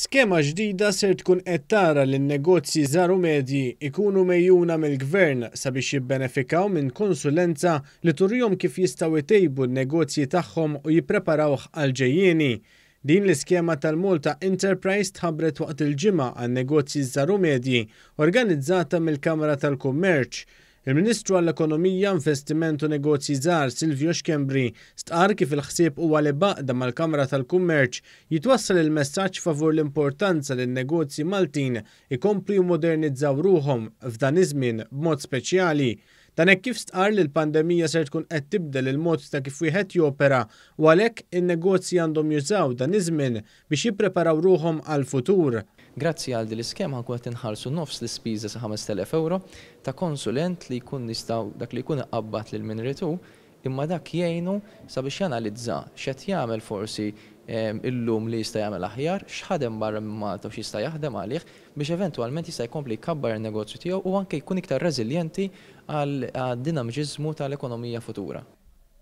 Skema ġdida ser tkun qed tara li n-negozji żgħar u medji jkunu megħjuna mill-Gvern sabiex jibbenefikaw minn konsulenza li turihom kif jistgħu jtejbu n-negozji tagħhom u jippreparawh għall-ġejjieni. Din l-iskema tal-Malta Enterprise tħabbret waqt il-Ġimgħa għan-Negozji Żgħar u Medji organizzata mill-Kamra tal-Kummerċ. Il-Ministru għall-Ekonomija, Investiment u Negozji Żgħar Silvio Schembri stqarr kif il-ħsieb huwa li b'għaqda mal-Kamra tal-Kummerċ jitwassal il-messaġġ favur l-importanza li n-negozji Maltin ikomplu jimmodernizzaw ruħhom f'dan iż-żmien b'mod speċjali. Dan hekk kif stqarr li l-pandemija ser tkun qed tibdel il-mod ta' kif wieħed jopera u għalhekk in-negozji għandhom jużaw dan iż-żmien biex jippreparaw ruħhom għall-futur. Grazzi għal din l-iskema ħa nkunu qed inħallsu nofs l-ispiża sa 5,000 ewro ta' konsulent li jkun jista' dak li jkun iqabbad lil min irid hu, imma dak jgħinu sabiex janalizza x'qed jagħmel forsi illum li jista' jagħmel aħjar, x'ħadem barra minn Malta u x'jista' jaħdem għalih biex eventwalment jista' jkompli jkabbar in-negozju tiegħu u anke jkun iktar reżiljenti għad-dinamiċiżmu tal-ekonomija futura.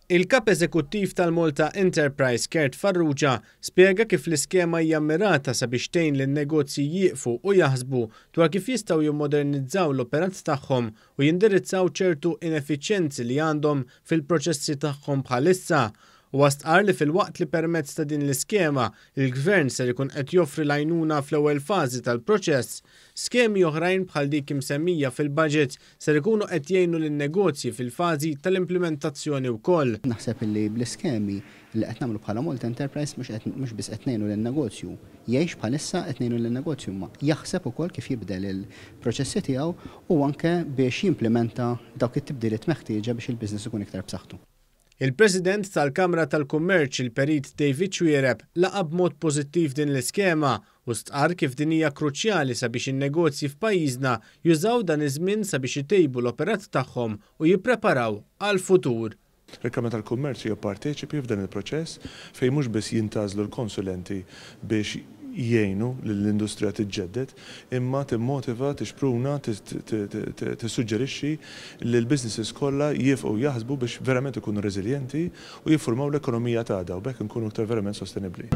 Il-Kap Eżekuttiv tal-Malta Enterprise Kurt Farrugia spjega kif l-iskema hija mmirata sabiex tgħin lin-negozji jieqfu u jaħsbu dwar kif jistgħu jimmodernizzaw l-operat tagħhom u jindirizzaw ċertu ineffiċjenzi li għandhom fil-proċessi tagħhom bħalissa. Huwa stqarr li filwaqt li permezz ta' din l-iskema l-Gvern ser ikun qed joffri l-għajnuna fl-ewwel fażi tal-proċess, skemi oħrajn bħal dik imsemmija fil-budget ser ikunu qed jgħinu lin-negozji fil-fażi tal-implimentazzjoni wkoll. Naħseb illi bl-iskemi li qed nagħmlu bħala Malta Enterprise mhux qed mhux biss qed ngħinu lin-negozju jgħix bħalissa, qed ngħinu lin-negozju imma jaħseb ukoll kif jibdel il-proċessi tiegħu u anke biex jimplimenta dawk it-tibdiliet meħtieġa biex il-business ikun iktar b'saħħtu. Il-President tal-Kamra tal-Kummerċ, il-Perit David Xuereb, laqa' b'mod pożittiv din l-iskema u stqarr kif din hija kruċjali sabiex in-negozji f'pajjiżna jużaw dan iż-żmien sabiex itejbu l-operat tagħhom u jippreparaw għall-futur. Il-Kamra tal-Kummerċ hija parteċipi f'dan il-proċess fejn mhux biss jintgħażlu l-konsulenti biex jgħinu lill-industrija tiġġedded, imma timmotiva, tixpruna, tissuġġerixxi li l-businesses kollha jieqfu jaħsbu biex verament ikunu reżiljenti u jiffurmaw l-ekonomija t'għada u b'hekk inkunu iktar verament sostenibbli.